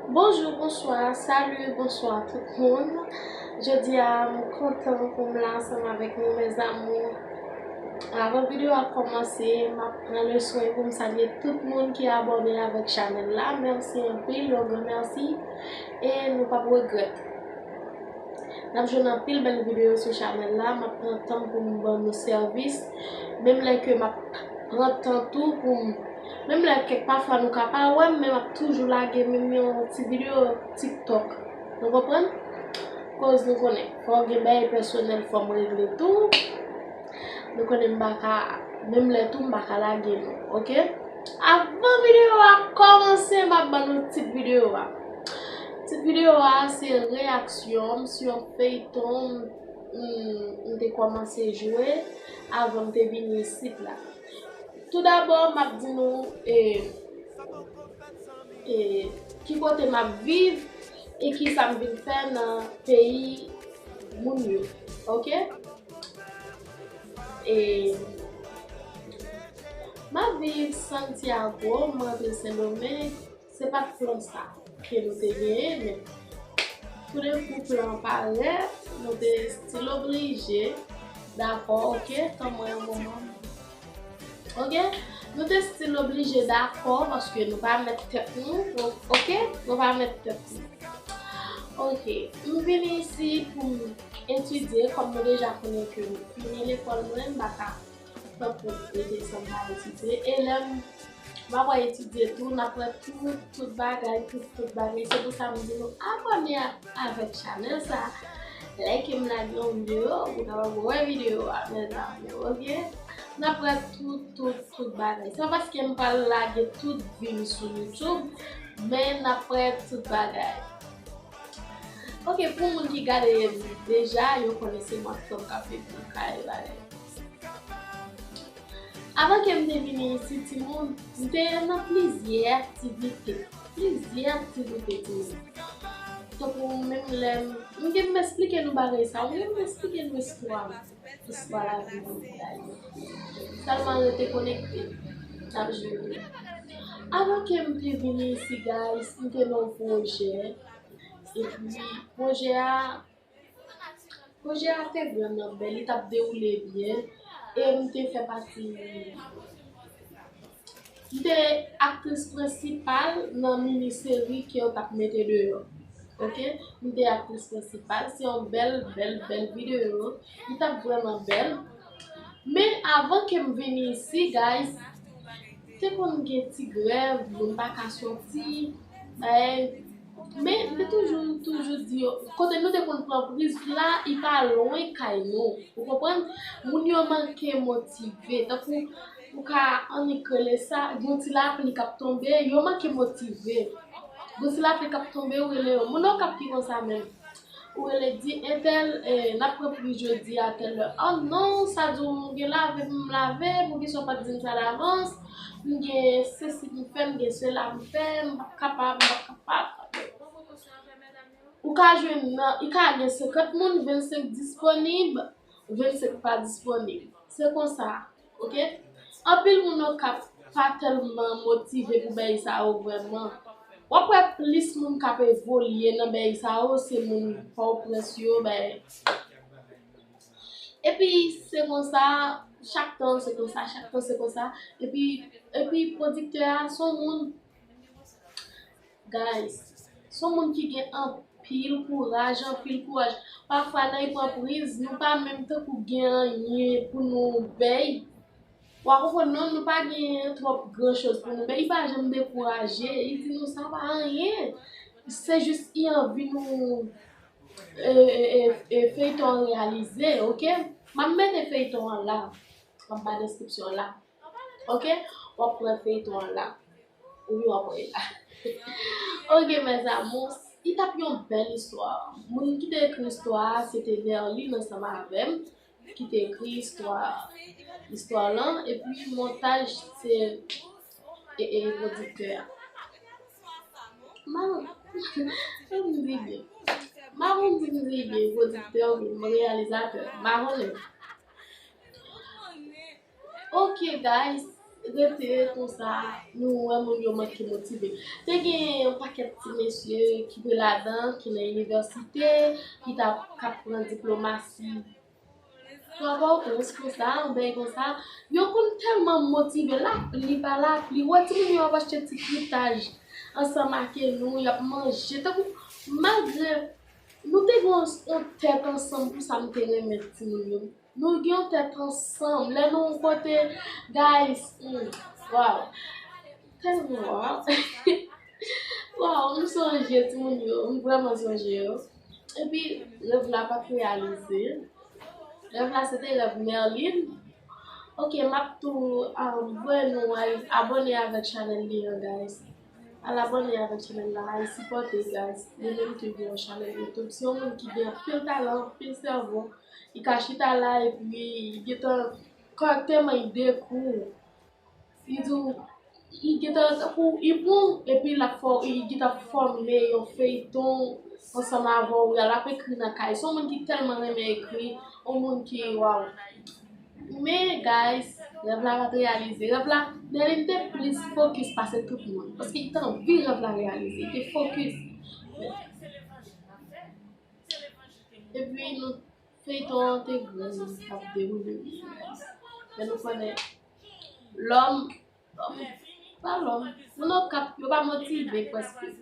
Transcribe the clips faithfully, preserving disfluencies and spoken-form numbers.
Bonjou, bonswa, salut, bonswa tout moun. Jodi a, m kontan pou m la ansanm avèk nou, mes amours. Avan videyo a kòmanse, m ap pran le swen pou m salye tout moun ki abòne avèk chanèl la. Mèsi anpil, yon gran mèsi. E nou p ap regrèt. N ap jwenn anpil bèl videyo sou chanèl la. M ap pran tan m pou m ban nou sèvis. Menm lè ke m ap pran tan tou pou m, menm lè kèk pafwa nou ka pa wè m, men m ap toujou lage menm yon ti videyo TikTok. Nou konprann? Koz nou konnen, fò gen bagay pèsonèl, fò m regle tou. Nou konnen m pa ka, menm lè tou, m pa ka lage nou, oke? Avan videyo a kòmanse, m ap ban nou tit videyo a. Tit videyo a se reyaksyon m sou yon feyton m, m te kòmanse jwe avan m te vini isit la. Toudabò, m ap di nou, e, e, ki kote m ap viv e ki sa m vin fè nan peyi moun yo, oke? E, m ap viv Santiago, m rantre Sendomeng, se pa t plan sa ke nou te genyen, men toudenkou plan an parèt, nou te still oblije dakò, oke, tann mwen yon moman. Oke? Nou te still oblije dakò paske nou pa mèt tèt nou, oke? Nou pa mèt tèt nou. Oke, m vini isi pou m etidye, kòm nou deja konnen ke m fini lekòl mwen, m pa ka tankou rete san m pa etidye. E lè m, m ap etidye tou, n ap wè tout, tout bagay, tout, tout bagay. Se pou sa m di nou abòne a, avèk chanèl sa. Like m, lage yon videyo, pou kapab wè videyo a, mes amours, oke? N ap wè tout, tout, tout bagay. Se pa paske m pral lage tout vi m sou YouTube, men n ap wè tout bagay. Oke, pou moun ki gade deja, yo konnen se mwen k ap viv nan kay bagay. Avan ke m te vini isi, timoun, m te nan plizyè aktivite. Plizyè aktivite, timoun. Tankou menm lè m, m gen m esplike nou bagay sa, m gen m esplike nou istwa m. Istwa lavi m bagay. Sèlman rete konekte. N ap jere. Avan ke m te vini isi, guys, m te nan yon pwojè. Epi, pwojè a, pwojè a te vrèman bèl, li t ap dewoule byen. E m te fè pati, m te aktris prensipal nan mini seri ke yo t ap mete deyò. Oke? M te aktris prensipal. Se yon bèl, bèl, bèl videyo. Li t ap vrèman bèl. Men avan ke m vini isi, guys, te konn gen ti grèv, moun pa ka soti, bagay. Men m te toujou, toujou di yo, kote nou te konn pran priz la, li pa lwen kay nou. Ou konprann? Moun yo manke motive. Tankou ou ka annik rele sa, gen yon ti lapli k ap tonbe, yo manke motive. Gen yon ti lapli k ap tonbe, ou rele yo. Moun nan Okap ki konsa menm. Ou rele di entèl, eh, n ap pran pri jodi a tèl lè. Oh non, sa di w m gen lave pou m lave, poukisa w pa t di m sa davans? M gen sesi pou m fè, m gen sela pou m fè, m p ap kapab, m p ap kapab. Ou ka jwenn nan, i ka gen senkant moun, vennsenk disponib, vennsenk pa disponib. Se konsa. Oke? Anpil moun Okap pa tèlman motive pou bagay sa yo vrèman. W ap wè plis moun k ap evolye nan bagay sa yo, se moun Pòtoprens yo, bagay. Epi, se konsa, chak tan se konsa, chak tan se konsa. Epi, epi pwodiktè a, se yon moun Guys, se yon moun ki gen anpil kouraj, anpil kouraj. Pafwa, lè l pran priz, nou pa menm tankou gen anyen pou nou bay. W a konprann, non, nou pa gen twòp gran choz pou nou bay. Li pa janm dekouraje. Li di nou sa pa anyen. Se jis li anvi nou, e, e, e, e, feyton an reyalize, oke? M ap mete feyton an la, anba deskripsyon la. Oke? W ap wè feyton an la. Wi, w ap wè la. Oke, mes amours, li t ap yon bèl istwa. Moun ki te ekri istwa a, se te Nerline ansanm avè m, ki te ekri istwa, istwa lan, epi montaj se, e, e, pwodiktè a. Maron, m di byen. Maron di m di byen, pwodiktè oubyen reyalizatè. Maron. Ok, guys. rete konsa, nou wè moun yo manke motive. Te gen yon pakèt ti mesye ki te ladan, ki nan inivèsite, ki t ap, k ap pran diplomasi. Twa Pòtoprens konsa, yon bagay konsa. Yo konn tèlman motive, lapli pa lapli. Wè timoun yo ap achte ti fritaj ansanm ak nou, y ap manje. Tankou, malgre nou te gen yon, yon tèt ansanm, pou sa m te renmen timoun yo. Nou gen yon tèt ansanm. Lè nou yon kote, guys, mm, wow. Tèlman wow. Wow, m sonje timoun yo, m vrèman sonje yo. Epi, rèv la pa t reyalize. Rèv la se te rèv Merline. Ok, m ap tou, um, voye nou al abòne avèk chanèl li an, guys. Al abòne avèk chanèl la, al sipòte, guys. Li menm tou gen yon chanèl YouTube. Se yon moun ki gen anpil talan, anpil sèvo. Li ka chita la epi li gentan kòrèkteman li dekou. Li di w, li gentan tankou li bon, epi l ap fò, li gentan fòme yon feyton ansanm avè w, y a, l ap ekri nan kay. Se yon moun ki tèlman renmen ekri, yon moun ki, waw. Men, guys, rèv la pa t reyalize. Rèv la, Merline te plis fokis pase tout moun, paske li te anvi rèv la reyalize, li te fokis. Epi, nou, feyton an te grenn, t ap dewoule, guys. Men nou konnen, lòm, lòm, pa lòm, moun Okap, yo pa motive prèske.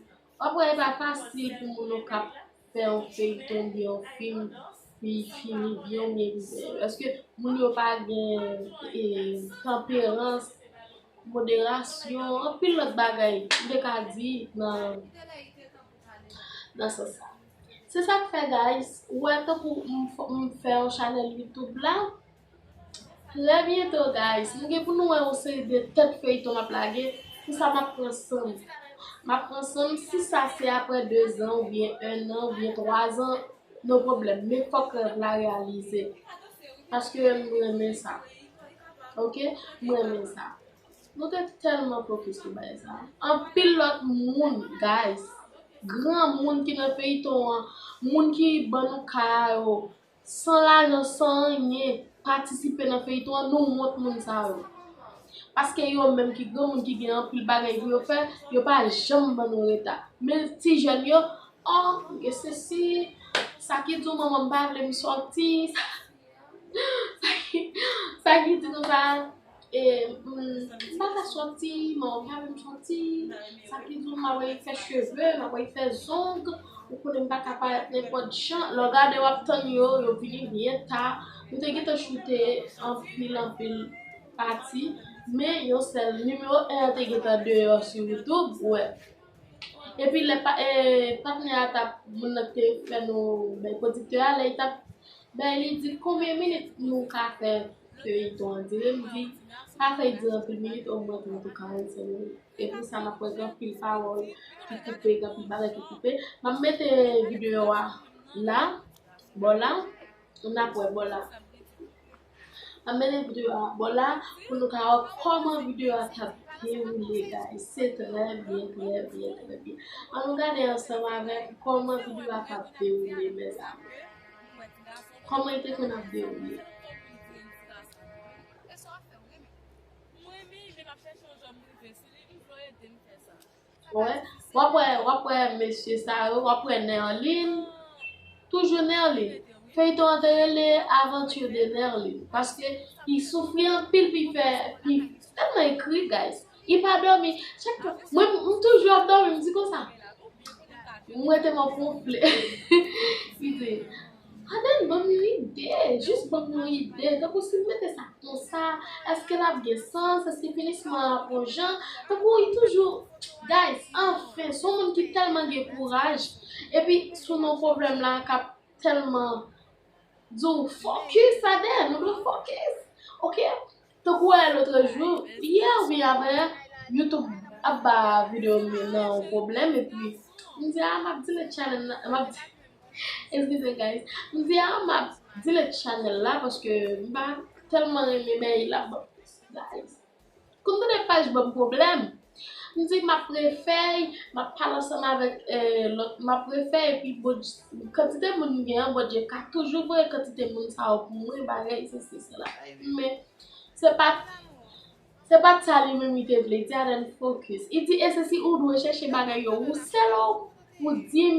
W ap wè, e pa fasil pou moun Okap fè yon feyton oubyen yon fim, pou li fini byen oubyen li byen. Paske moun yo pa gen, e, tanperans, moderasyon, anpil lòt bagay, m te ka di nan, nan sans sa. Se sa k fè, guys, ou wè tankou m f-, m fè yon chanèl YouTube la, trè byento, guys, nou gen pou nou wè yon seri de tèt feyton m ap lage, pou sa m ap pran san m. M ap pran san m, si sa se apre dezan, oubyen ennan, oubyen twazan, no pwoblèm. Men fòk rèv la reyalize. Paske m renmen sa. Ok? M renmen sa. Nou te tèlman fokis sou bagay sa. Anpil lòt moun, guys. Granmoun ki nan feyton an, moun ki ban nou kay yo, san lajan, san anyen, patisipe nan feyton an, nou wont moun sa yo. Paske yo menm ki granmoun ki gen anpil bagay pou yo fè, yo pa janm ban nou reta. Men ti jèn yo, oh, gen sesi, sa ki di w manman m pa vle m sòti, sa ki, sa ki di konsa, e, mm, m pa ka sòti, manman m pa vle m sòti, sa ki di w m ap fè cheve, m ap fè zong, ou konnen m pa ka parèt nenpòt jan. Lè w gade w ap tann yo, yo vini byen ta. Nou te gentan choute anpil, anpil pati, men yon sèl nimewo en an te gentan deyò sou YouTube, ou wè. Epi lè pa, e, patnè a t ap, moun nan ki te fè nou bay pwodiktè a, lè li t ap bay, li di konbyen minit nou ka fè feyton an dire. M di pa fè l dire anpil minit, omwen trant ou karannsenk minit. E pou sa, n ap wè gen anpil pawòl ki koupe, gen anpil bagay ki koupe. M ap mete videyo a la, bò la, n ap wè bò la. M ap mete videyo a bò la pou nou ka wè kòman videyo a t ap dewoule, guys. Se trè byen, trè byen, trè byen. Ann nou gade ansanm avè m kòman videyo a t ap dewoule, mezanmi. Kòman li te konn ap dewoule. Wè, w ap wè, w ap wè mesye sa yo, w ap wè Nerline. Toujou Nerline. Feyton an te rele Aventure de Nerline. Paske li soufri anpil pou l fè, pou l tèlman ekri, guys. Li pa dòmi. Chak fwa, mwen, m toujou ap dòmi, m di konsa. Mwen te mò konfle. Li di, Aden, ban m yon ide, jis ban m yon ide. Tankou si m mete sa konsa, èske l ap gen sans? Èske finisman an ap yon jan? Tankou li toujou, guys, anfen, se yon moun ki tèlman gen kouraj. Epi, sou non pwoblèm la, k ap tèlman di w, fokis, Aden, nou dwe fokis. Ok? Tankou wè lòt jou, yè oubyen avè yè, YouTube ap ba videyo m nan yon pwoblèm, epi m di, a, m ap delete channel nan, m ap di, eskize, guys. M di, a, m ap delete channel la, paske m pa tèlman renmen bagay la, bon, guys. Kòm tande paj ban m pwoblèm, m di, m ap refè, m ap pale ansanm avèk, eh, lòt, m ap refè, epi Bondye, kantite moun m gen an, Bondye ka toujou voye kantite moun sa yo pou mwen, bagay, sesi, sela. Men, se pa, Se pa t sa li menm li te vle, li te ann focus. Li di, e se si ou dwe chèche bagay yo, ou sèl ou, ou di m,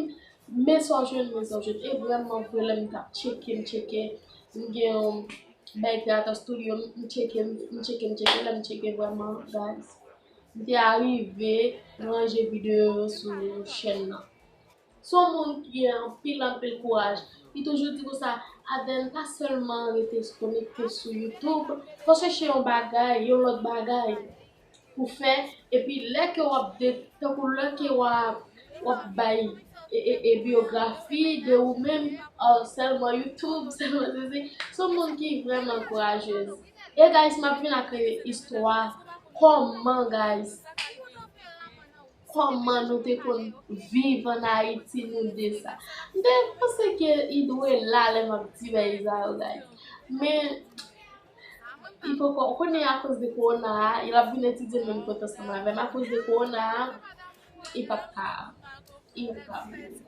men sa w jwenn, men sa w jwenn. E vrèman vre, lè m t ap tcheke, m tcheke, m gen yon bagay Creator Studio, m tcheke, m tcheke, m tcheke, lè m tcheke vrèman, guys. M te arive ranje videyo yo sou chèn nan. Se yon moun ki gen anpil, anpil kouraj. Li toujou di konsa, Aden, pa sèlman rete konekte sou YouTube, fò chèche yon bagay, yon lòt bagay pou fè, epi lè ke w ap de, tankou lè ke w ap, w ap bay e, e, e biyografi de ou menm, ah, sèlman YouTube, sèlman sesi, se yon moun ki vrèman kourajez. E guys, m ap vin ak istwa kòman, guys, kòman nou te konn viv ann Ayiti, nou de sa. M te panse ke li dwe la lè m ap di bagay sa yo, guys. Men, li poko, ou konnen akoz de kowona a, l ap vin etidye menm kote ansanm avè m. Akoz de kowona a, li p ap ka, li p ap ka vini.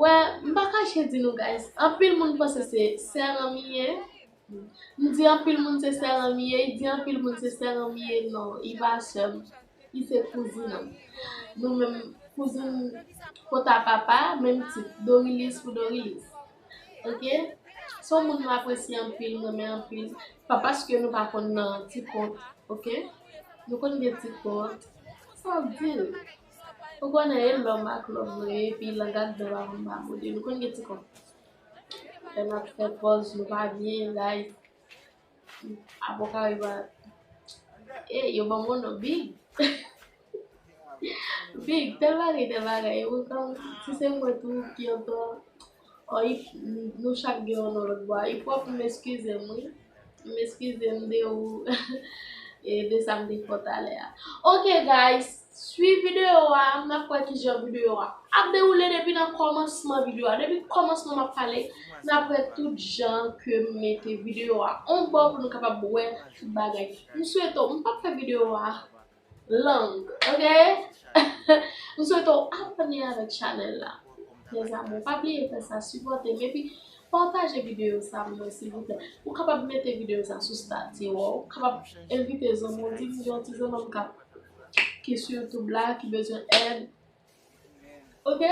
Wè, m pa kache di nou, guys, anpil moun panse se sè Ranm li ye. M di anpil moun se sè Ranm li ye, li di anpil moun se sè Ranm li ye, non, li pa sè m. Li se kouzin an. Nou menm, kouzin kota papa, menm tit, Dorilis pou Dorilis. Oke? Se yon moun m apresye anpil, m renmen anpil. Pa paske nou pa konn nan ti kont, oke? Nou konn gen ti kont. Sa w di l? Ou konnen e lòm ak lòm nou ye, epi lang ak dan pa konn pa mode. Nou konn gen ti kont. Lè n ap fè pòz, nou pa byen, guys. Apre w ka rive a, e, yo ban m yon non, Big. Big, tèl bagay, tèl bagay. E mwen kòm, si se mwen tou ki antò, o, nou chak gen yon non lòt bò a. Hip Hop, m eskize m, wi. M eskize m de ou, e de sa m te fè talè a. Ok, guys, swiv videyo a, n ap wè kijan videyo a ap dewoule depi nan kòmansman videyo a. Depi kòmansman m ap pale, n ap wè tout jan ke m mete videyo a on bò pou nou kapab wè tout bagay. M swete w, m p ap fè videyo a long, ok? M swete w abòne avèk chanèl la. Mes amours, pa bliye fè sa, sipòte m, epi pataje videyo sa pou mwen, silvouplè. Ou kapab mete videyo sa sou stati w, ou kapab envite zanmi w, di m gen yon ti zanmi m k ap, ki sou YouTube la, ki bezwen èd. Ok?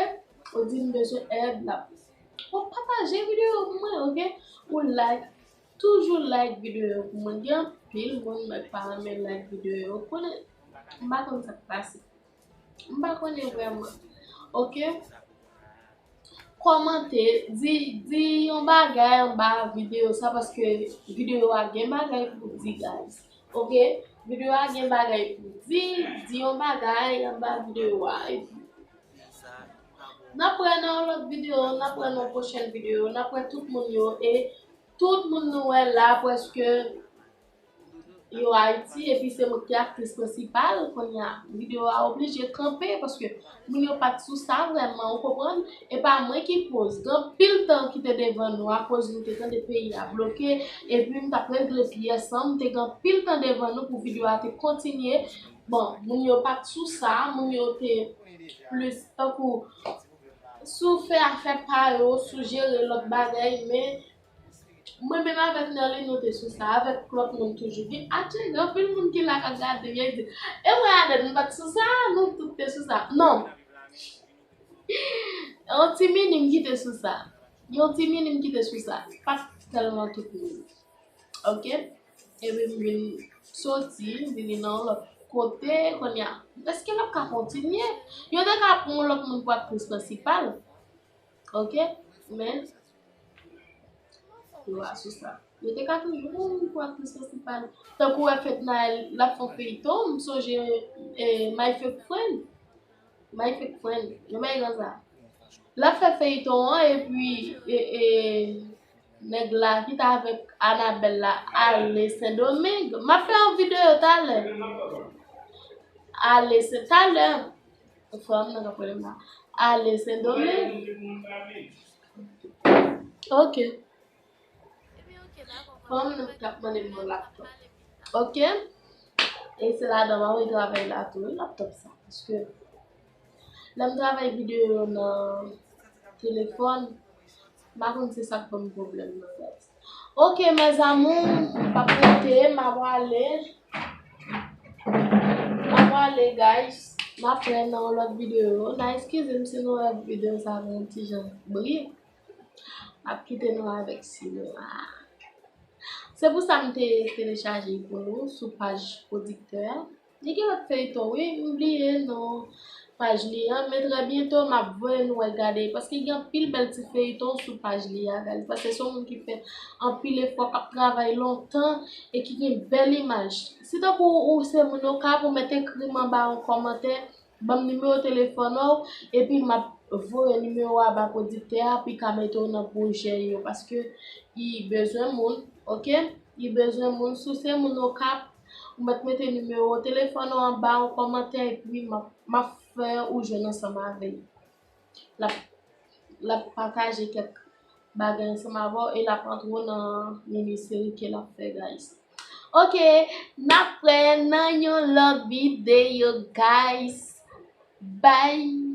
Ou di m bezwen èd la. Ou pataje videyo pou mwen, ok? Ou like. Toujou like videyo pou mwen. Gen anpil moun mwen pa renmen like videyo yo. Konnen, m pa konn sa k pase. M pa konnen vrèman. Ok? Kòmante, di, di yon bagay anba videyo sa, paske videyo a gen bagay pou di, guys. Ok? Videyo a gen bagay pou di, di yon bagay anba videyo a. Epi, n ap wè nan yon lòt videyo, n ap wè nan yon pwochèn videyo, n ap wè tout moun yo, e tout moun nou wè la, prèske yo Ayiti, epi se mwen ki aktris prensipal, kounye a, videyo a oblije kanpe, paske moun yo pa t sou sa vrèman, ou konprann? E pa mwen ki koz, gen anpil tan ki te devan nou, akoz nou te tande peyi a bloke, epi m t ap regle pyès lan, m te gen anpil tan devan nou pou videyo a te kontinye. Bon, moun yo pa t sou sa, moun yo te plis tankou sou fè afè pa yo, sou jere lòt bagay, men mwen menm avèk Nerly, nou te sou sa, avèk lòt moun toujou. Gen, atye, gen anpil moun ki la k ap gade, yo di, e mwen avè nou pa t sou sa, nou tout te sou sa. Non. Yon ti minim ki te sou sa. Yon ti minim ki te sou sa. Pa t tèlman tout moun. Ok? Epi m vin soti, m vin nan yon lòt kote, kounye a. Èske l ap ka kontinye? Yo te ka pran yon lòt moun pou aktris prensipal. Ok? Men, yo pa sou sa. Yo te ka toujou pran moun pou aktris prensipal. Tankou wè Fednaelle, l ap fè feyton, m sonje, eh, My Fake Friend. My Fake Friend. Yon bagay konsa. L ap fè feyton an, epi, e, e, nèg la ki t avèk Annabelle la ale Sendomeng. M ap fè yon videyo talè. Ale Sen-, talè. Frè m nan k ap rele m la. Ale Sendomeng. Ok. Frè m nan k ap mande m yon laptop. Ok? E se ladan m ap travay la tou, wi, laptop sa. Paske lè m travay videyo yo nan telefòn, m pa konn se sa k ban m pwoblèm nan, guys. Ok, mes amours, m p ap rete, m ap ale. Ale, guys, n ap wè nan yon lòt videyo. N a eskize m si nou wè videyo sa gen yon ti jan bri. M ap kite nou avèk sila. Se pou sa m te telechaje l pou nou sou paj pwodiktè a. Li gen lòt feyton, wi, m bliye non paj li an, men trè byento m ap voye nou wè gade, paske gen anpil bèl ti feyton sou paj li a, guys, paske se yon moun ki fè anpil efò, k ap travay lontan e ki gen bèl imaj. Si tankou ou se moun Okap, ou mèt ekri m anba yon kòmantè, ban m nimewo telefòn ou, epi m ap voye nimewo a ba pwodiktè a pou l ka mete w nan pwojè yo, paske li bezwen moun, oke? Li bezwen moun. Si w se moun Okap, ou mèt mete nimewo telefòn ou anba yon kòmantè, epi m ap, m ap fè ou jwenn ansanm avè l. L ap, l ap pataje kèk bagay ansanm avè w e l ap antre w nan mini seri ke l ap fè, guys. Oke, n ap wè nan yon lòt videyo, guys. Bye!